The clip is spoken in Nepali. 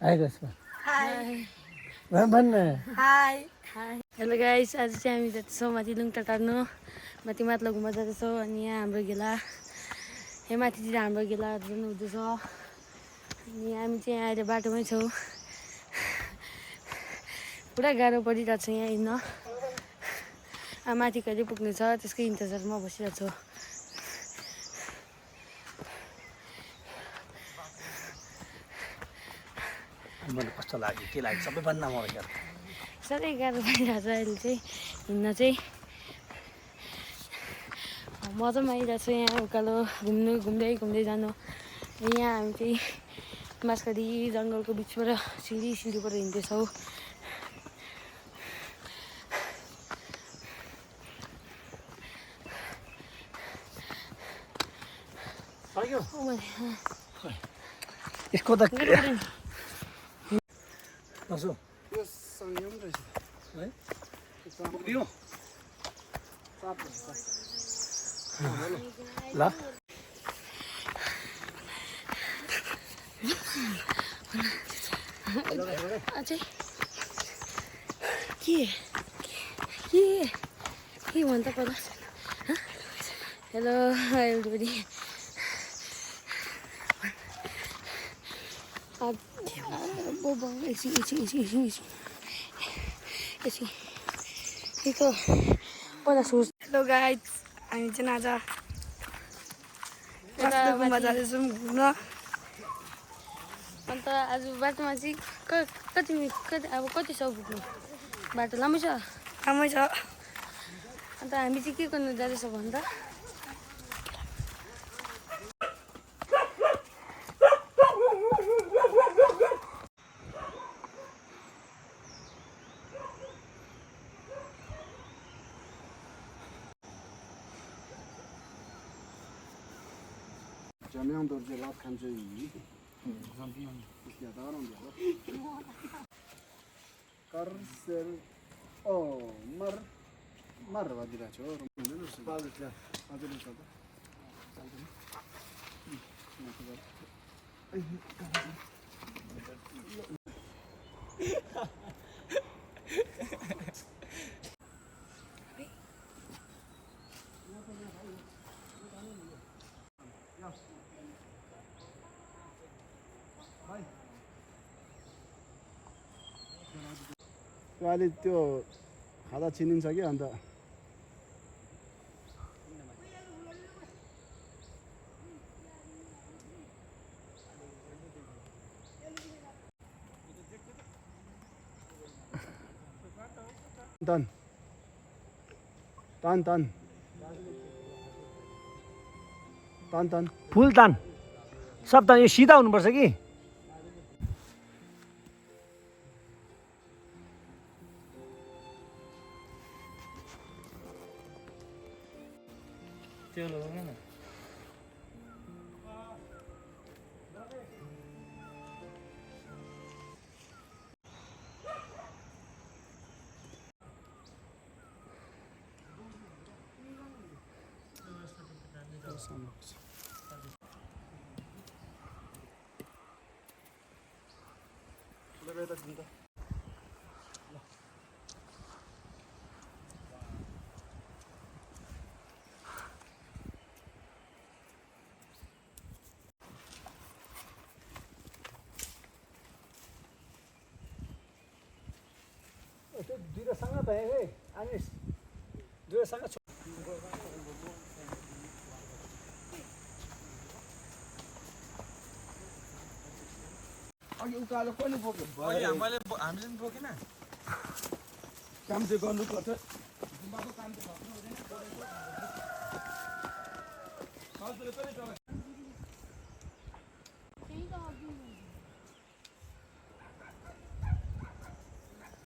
हाय रश्मा हाई भन्न हाई हाई हेलो गाइस आज चाहिँ हामी जाँदैछौँ माथि लुङटा टार्नु माथि माथिल्लो घुम्न जाँदैछौँ अनि यहाँ हाम्रो गेला यहाँ माथितिर हाम्रो गेला जानु हुँदैछ अनि हामी चाहिँ अहिले बाटोमै छौँ पुरा गाह्रो परिरहेको छ यहाँ हिँड्न माथि कहिले पुग्ने छ त्यसकै इन्तजारमा बसिरहेको छु मलाई कस्तो लाग्यो के लाग्यो सबैभन्दा मलाई यार साह्रै गाह्रो भइरहेको छ अहिले चाहिँ हिँड्न चाहिँ मजा पनि आइरहेको छ यहाँ उकालो घुम्दै जानु यहाँ हामी चाहिँ बाँसघारी जङ्गलको बिचबाट सिँढीबाट हिँड्दैछौँ यसको त कसो यो संयम रहेछ है यो ल अझै के भन्छ पहिला हेलो एभ्रीबडी हेलो गाइस हामी चाहिँ आज घुम्न जाँदैछौँ घुम्न अन्त आज बाटोमा चाहिँ कति अब कति सौ पुग्नु बाटो लामै छ अन्त हामी चाहिँ के गर्नु जाँदैछौँ भन्दा Cambiando de lado kanca iyi. İstiyorlar onu diyorlar. Karsel o mar var biraz o. Ne diyorsun? Fazla. Hadi bakalım. त्यो अहिले त्यो खादा चिनिन्छ कि अन्त तान फुल तान सब तान यो सिधा हुनुपर्छ कि त्यो लगाउन न त्यो दुईटासँग त है हामी दुईटासँग अघि उकालो कहिले बोक्यो हामीले पनि बोकेन काम चाहिँ गर्नुपर्छ गुम्बाको काम चाहिँ गर्नु हुँदैन